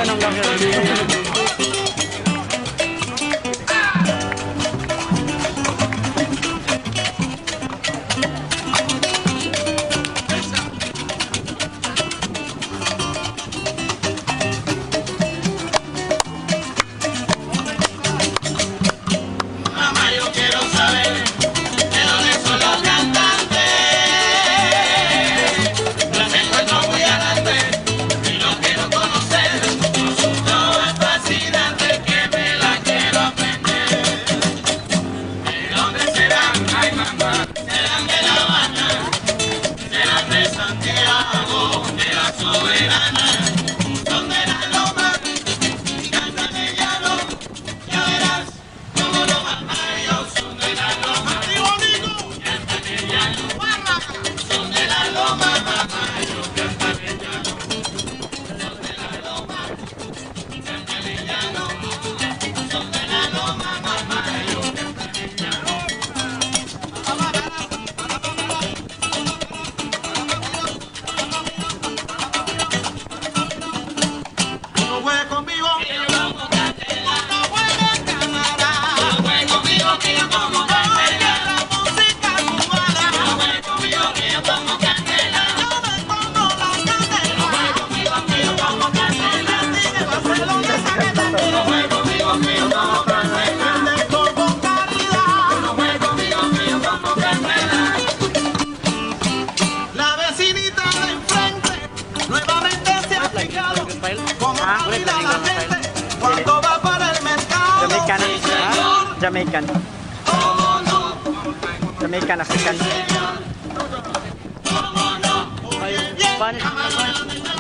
ng vlogger. Mamá, yo quiero saber de dónde son los cantantes. Las encuentro muy adelante y los quiero conocer. Su flow es fascinante que me la quiero aprender. ¿De dónde serán? Ay, mamá, serán de La Habana, serán de Santiago, de la Soberana, son de la Loma, cantan el llano, ya verás cómo lo ellos son de la Loma. Cantan el llano, son de la Loma, mamá, ellos cantan el llano, son de la Loma, cantan el llano, son de la Loma, mamá, ellos cantan el llano. No juegue conmigo. Que yo como candela, No juegue, camarada. no juegue conmigo que yo como candela, La música cubana. no juegue conmigo que yo como candela, Yo me pongo la candela. no juegue conmigo que yo como candela, De Barcelona esa que no juegue conmigo que yo como candela, vende con caridad. No juegue conmigo que yo como candela. La vecinita de enfrente nuevamente se ha fijado cómo Ah, camina la gente cuando va para el mercado. Jamaican. Jamaican. ¿Cómo no? Jamaican, African. ¿Cómo no? Spanish.